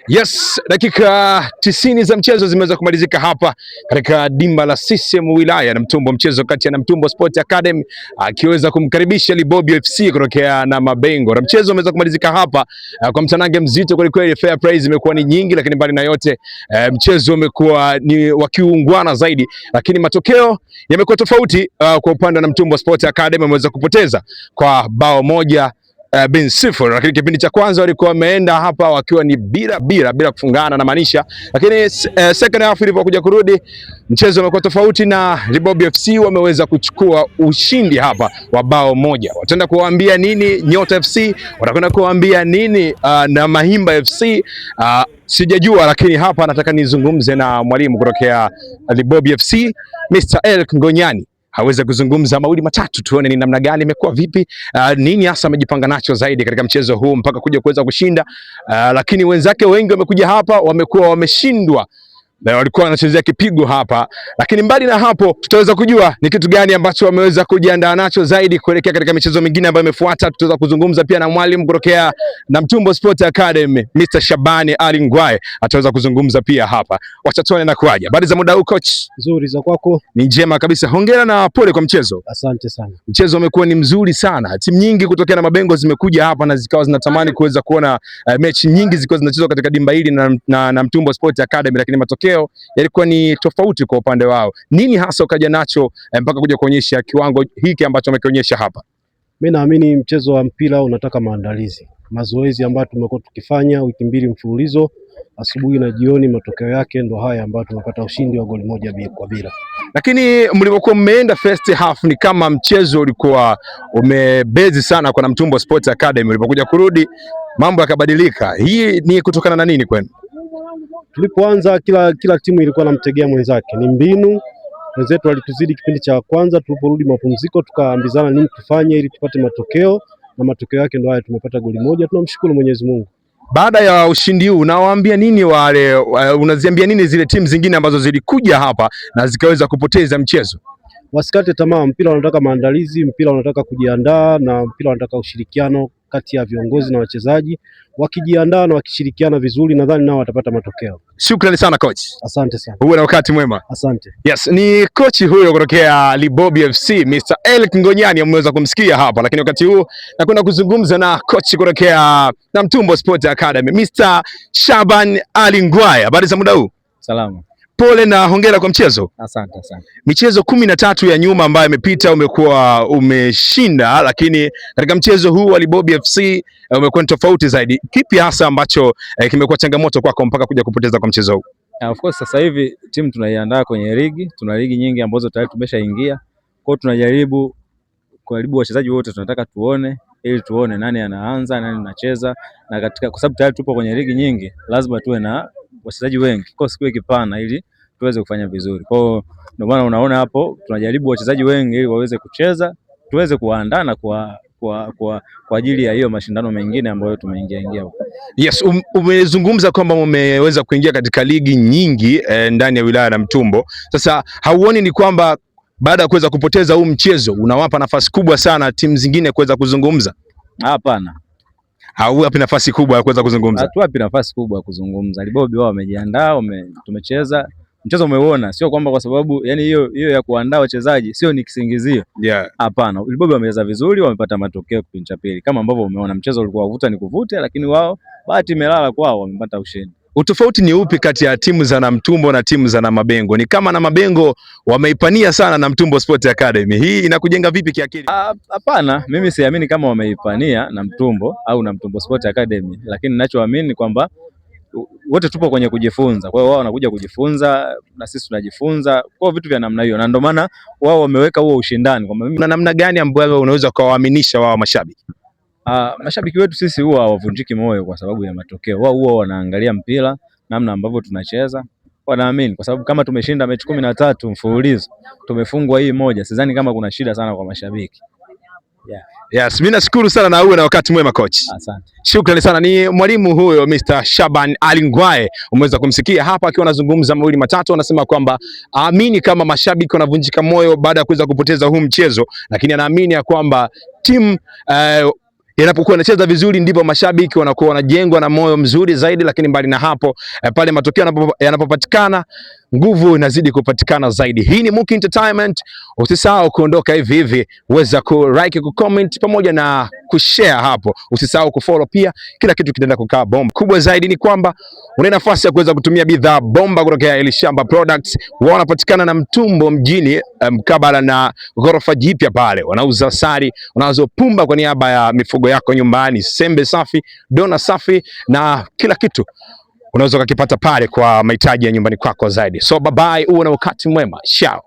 Yes, dakika 90 za mchezo zimeweza kumalizika hapa katika dimba la CCM wilaya Namtumbo, mchezo kati ya Namtumbo Sport Academy akiweza kumkaribisha Libobio FC kutokea na Mabengo, na mchezo umeweza kumalizika hapa kwa mtanange mzito kweli kweli. Fair play zimekuwa ni nyingi, lakini mbali na yote mchezo umekuwa ni wa kiungwana zaidi, lakini matokeo yamekuwa tofauti. Kwa upande wa Namtumbo Sport Academy wameweza kupoteza kwa bao 1-0, lakini kipindi cha kwanza walikuwa wameenda hapa wakiwa ni bila bila bila kufungana na maanisha, lakini second half ilipokuja kurudi mchezo umekuwa tofauti na Libobi FC wameweza kuchukua ushindi hapa wa bao 1. Wataenda kuwaambia nini Nyota FC, watakwenda kuwaambia nini na Mahimba FC sijajua, lakini hapa nataka nizungumze na mwalimu kutokea Libobi FC Mr. Eric Ngonyani aweze kuzungumza mawili matatu, tuone ni namna gani imekuwa vipi, nini hasa amejipanga nacho zaidi katika mchezo huu mpaka kuja kuweza kushinda. Lakini wenzake wengi wamekuja hapa wamekuwa wameshindwa na walikuwa wanachezea kipigo hapa, lakini mbali na hapo tutaweza kujua ni kitu gani ambacho wameweza kujiandaa nacho zaidi kuelekea katika michezo mingine ambayo imefuata. Tutaweza kuzungumza pia na mwalimu kutokea Namtumbo Sport Academy Mr. Shabani Ali Ngwae ataweza kuzungumza pia hapa. Wacha tuone na kuaje. Habari za muda huu coach? Nzuri, za kwako? Ni njema kabisa. Hongera na pole kwa mchezo. Asante sana. Mchezo umekuwa ni mzuri sana. Timu nyingi kutokea na Mabengo zimekuja hapa na zikawa zinatamani kuweza kuona mechi nyingi zikiwa zinachezwa katika dimba hili na Namtumbo Sport Academy, lakini matokeo yalikuwa ni tofauti kwa upande wao. Nini hasa ukaja nacho mpaka kuja kuonyesha kiwango hiki ambacho amekionyesha hapa? Mi naamini mchezo wa mpira unataka maandalizi, mazoezi ambayo tumekuwa tukifanya wiki 2 mfululizo, asubuhi na jioni. Matokeo yake ndo haya ambayo tumepata ushindi wa goli 1-0. Lakini mlivyokuwa mmeenda first half ni kama mchezo ulikuwa umebezi sana kwa Namtumbo Sport Academy, ulipokuja kurudi mambo yakabadilika. Hii ni kutokana na nini kwenu? Tulipoanza kila timu ilikuwa namtegea mwenzake, ni mbinu. Wenzetu walituzidi kipindi cha kwanza, tuliporudi mapumziko tukaambizana nini tufanye ili tupate matokeo, na matokeo yake ndo haya, tumepata goli 1. Tunamshukuru Mwenyezi Mungu. Baada ya ushindi huu unawaambia nini wale, unaziambia nini zile timu zingine ambazo zilikuja hapa na zikaweza kupoteza mchezo? Wasikate tamaa, mpira unataka maandalizi, mpira unataka kujiandaa, na mpira unataka ushirikiano kati ya viongozi na wachezaji. Wakijiandaa na wakishirikiana vizuri, nadhani nao watapata matokeo. Shukrani sana coach. Asante sana. Uwe na wakati mwema. Asante. Yes, ni kochi huyo kutokea Libobi FC Mr. Eric Ngonyani ameweza kumsikia hapa, lakini wakati huu nakwenda kuzungumza na kochi kutokea Namtumbo Sport Academy Mr. Shaban Ali Ngwae. Habari za muda huu? Salama. Pole na hongera kwa mchezo. Asante, asante. Michezo 13 ya nyuma ambayo imepita umekuwa umeshinda, lakini katika mchezo huu wa Libobi FC umekuwa ni tofauti zaidi. Kipi hasa ambacho kimekuwa changamoto kwako mpaka kuja kupoteza kwa mchezo huu? Of course sasa hivi timu tunaiandaa kwenye ligi, tuna ligi nyingi ambazo tayari tumeshaingia. Kwa hiyo tunajaribu karibu wachezaji wote tunataka tuone ili tuone nani anaanza, nani anacheza, na katika kwa sababu tayari tupo kwenye ligi nyingi, lazima tuwe na wachezaji wengi, kikosi kiwe kipana ili tuweze kufanya vizuri. Kwa hiyo ndio maana unaona hapo tunajaribu wachezaji wengi ili waweze kucheza, tuweze kuwaandaa na kwa ajili ya hiyo mashindano mengine ambayo tumeingia ingia. Yes, umezungumza kwamba umeweza kuingia katika ligi nyingi ndani ya wilaya ya Namtumbo. Sasa hauoni ni kwamba baada ya kuweza kupoteza huu mchezo unawapa nafasi kubwa sana timu zingine kuweza kuzungumza? Hapana. Hauwapi nafasi kubwa ya kuweza kuzungumza? Hatuwapi nafasi kubwa ya kuzungumza. Libobi wao wamejiandaa, tumecheza mchezo umeuona, sio kwamba kwa sababu yani hiyo hiyo ya kuandaa wachezaji sio ni kisingizio. Hapana, Libobi wamecheza vizuri, wamepata matokeo kipindi cha pili kama ambavyo umeona, mchezo ulikuwa vuta ni kuvute, lakini wao bahati imelala kwao, wamepata ushindi. Utofauti ni upi kati ya timu za Namtumbo na timu za Namabengo? Ni kama Namabengo wameipania sana Namtumbo Sport Academy. Hii inakujenga vipi kiakili? Hapana, mimi siamini kama wameipania Namtumbo au Namtumbo Sport Academy, lakini ninachoamini ni kwamba wote tupo kwenye kujifunza. Kwa hiyo wao wanakuja kujifunza na sisi tunajifunza, kwa vitu vya namna hiyo, na ndio maana wao wameweka huo ushindani kwamba mimi Na namna gani ambayo unaweza kuwaaminisha wao mashabiki? Mashabiki wetu sisi huwa hawavunjiki moyo kwa sababu ya matokeo. Wao huwa wanaangalia mpira, namna ambavyo tunacheza, wanaamini kwa sababu kama tumeshinda mechi 13 mfululizo, tumefungwa hii moja, sidhani kama kuna shida sana kwa mashabiki. Yeah. Yes, mimi nashukuru sana na uwe na wakati mwema coach. Asante. Shukrani sana. Ni mwalimu huyo Mr. Shaban Ali Ngwae, umeweza kumsikia hapa akiwa anazungumza mawili matatu, anasema kwamba aamini kama mashabiki wanavunjika moyo baada ya kuweza kupoteza huu mchezo, lakini anaamini ya kwamba timu Yanapokuwa yanacheza vizuri ndipo mashabiki wanakuwa wanajengwa na moyo mzuri zaidi, lakini mbali na hapo pale matokeo yanapopatikana nguvu inazidi kupatikana zaidi. Hii ni Muki Entertainment. Usisahau kuondoka hivi hivi, weza ku like, ku comment pamoja na kushare hapo. Usisahau kufollow pia, kila kitu kitaenda kukaa bomba. Kubwa zaidi ni kwamba una nafasi ya kuweza kutumia bidhaa bomba kutoka Elishamba Products. Wao wanapatikana na Mtumbo mjini, mkabala na ghorofa jipya pale. Wanauza sari, wanauza pumba kwa niaba ya mifugo yako nyumbani, sembe safi, dona safi na kila kitu unaweza ukakipata pale kwa mahitaji ya nyumbani kwako zaidi. So bye bye, uwe na wakati mwema. Ciao.